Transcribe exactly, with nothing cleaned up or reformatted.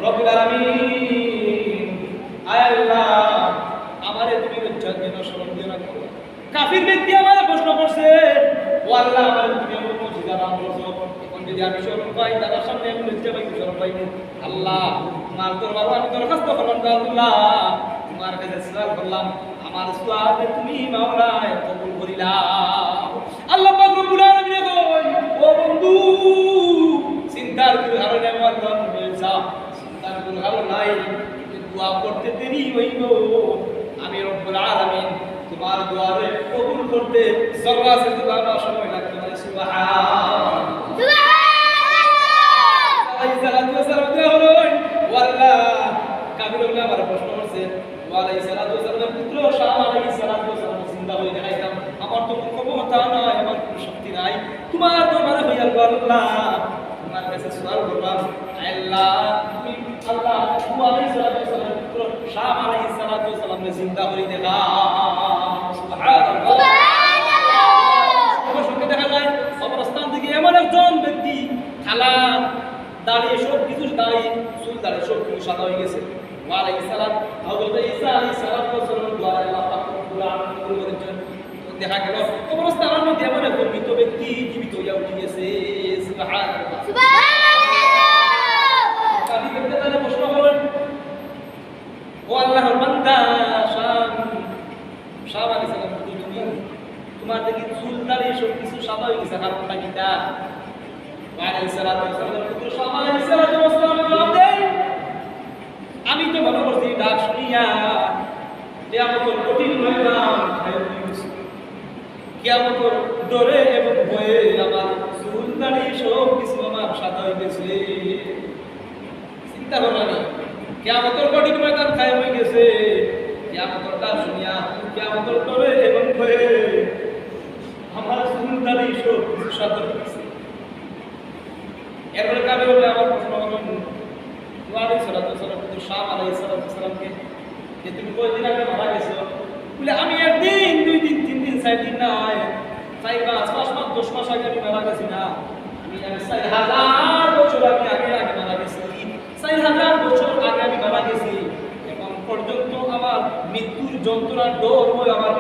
রব্বুল আলামিন, আয় আল্লাহ, আমারে তুমি লজ্জা দিও না, শরম দিও না। কাফির ব্যক্তি আমারে প্রশ্ন করছে, "ও আল্লাহ, আমারে তুমি এমন মুজিজা দান করছো, এখন যদি আমি শরম পাই, তারার সামনে আমি লজ্জা পাই, শরম পাই না। আল্লাহ, তোমার দরবারে আমি দরখাস্ত করলাম, আল্লাহ, তোমার কাছে সওয়াল করলাম, আমার সওয়াল তুমি মাওলায় কবুল করিলাও।" আল্লাহ পাক রব্বুল আলামিন কয়, "ও বন্ধু, চিন্তার কোনো কারণ নাই, আমার দোয়া কবুল হয়ে যাও, চিন্তার কোনো কারণ নাই।" কিন্তু দোয়া করতে দেরি হইব, আমি রব্বুল আলামিন তোমার দোয়ারে কবুল করতে জর্রা সেজদা দেওয়ার সময় লাগতো না।" সুবহান। সুবহানাল্লাহ। আলাইহিস সালাতু ওয়াস সালাম দোয়া করইন, "ও আল্লাহ, কাফির অকলে আমারে প্রশ্ন করছে, ও আলাইহিস সালাতু ওয়াস সালামের পুত্র শাম আলাইহিস সালাতু ওয়াস সালাম জিন্দা করি দেখাইতাম, আমার তো কোনো ক্ষমতা নাই, আমার কোনো শক্তি নাই, তোমার দরবারে হইয়ার গো আল্লাহ, তোমার কাছে সওয়াল করলাম, আল্লাহ, তুমি আল্লাহ, নূহ আলাইহিস সালাতু ওয়াস সালামের পুত্র শাম আলাইহিস সালাতু ওয়াস সালামরে জিন্দা করি দেখাও।" সুবহানাল্লাহ। সুবহানাল্লাহ। সঙ্গে সঙ্গে দেখা যায়, কবরস্থান থেকে এমন একজন ব্যক্তি, কালা দাড়ি, সব কিছু দাড়ি, চুল দাড়ি সব কিছু সাদা হয়ে গেছে। নূহ আলাইহিস সালাম, হযরত ঈসা আলাইহিস সালাতু ওয়াস সালামের দোয়ারে আল্লাহ পাক রব্বুল আলামিন কবুল করেছেন। দেখা গেল কবরস্থানের মধ্যে এমন একজন মৃত ব্যক্তি জীবিত হইয়া উঠে গেছে। সুবহানাল্লাহ। সুবহানাল্লাহ। কাফির ব্যক্তি তারে প্রশ্ন করেন, "ও আল্লাহর বান্দা শাম, শাম আলাইহিস সালাম, তুমি, তোমার দেখি চুল দাড়ি সব কিছু সাদা হয়ে গেছে, কারণটা কিতা?" নূহ আলাইহিস সালাতু ওয়াস সালামের পুত্র শাম আলাইহিস সালাতু ওয়াস সালাম জবাব দেন, "আমি তো মনে করছি ডাক শুনিয়া কিয়ামতের কঠিন ময়দান খাই হয়ে গেছে। কিয়ামতের ডরে এবং ভয়ে আমার চুল দাড়ি সব কিছু আমার সাদা হয়ে গেছে।" চিন্তা করলাম, কিয়ামতের কঠিন ময়দান কায়েম হয়ে গেছে, কিয়ামতের ডাক শুনিয়া, কিয়ামতের ডরে এবং ভয়ে আমার চুল দাড়ি সব কিছু সাদা হয়ে গেছে। এরপরে কাফির অকলে আবার প্রশ্ন করলেন, নূহ আলাইহিস সালাতু ওয়াস সালাম, কিন্তু শাম আলাইহিস সালাতু ওয়াস সালামকে যে, "তুমি কয়দিন আগে মারা গেছো?" বলে, "আমি একদিন, দুই দিন, তিন দিন, চার দিন নয়, চার মাস, পাঁচ মাস, দশ মাস আগে আমি মারা গেছি না। আমি, আমি চার হাজার বছর আগে, আগে, আগে মারা গেছি। চার হাজার বছর আগে আমি মারা গেছি। এখন পর্যন্ত আমার মৃত্যুর যন্ত্রণার ডর ভয় আমার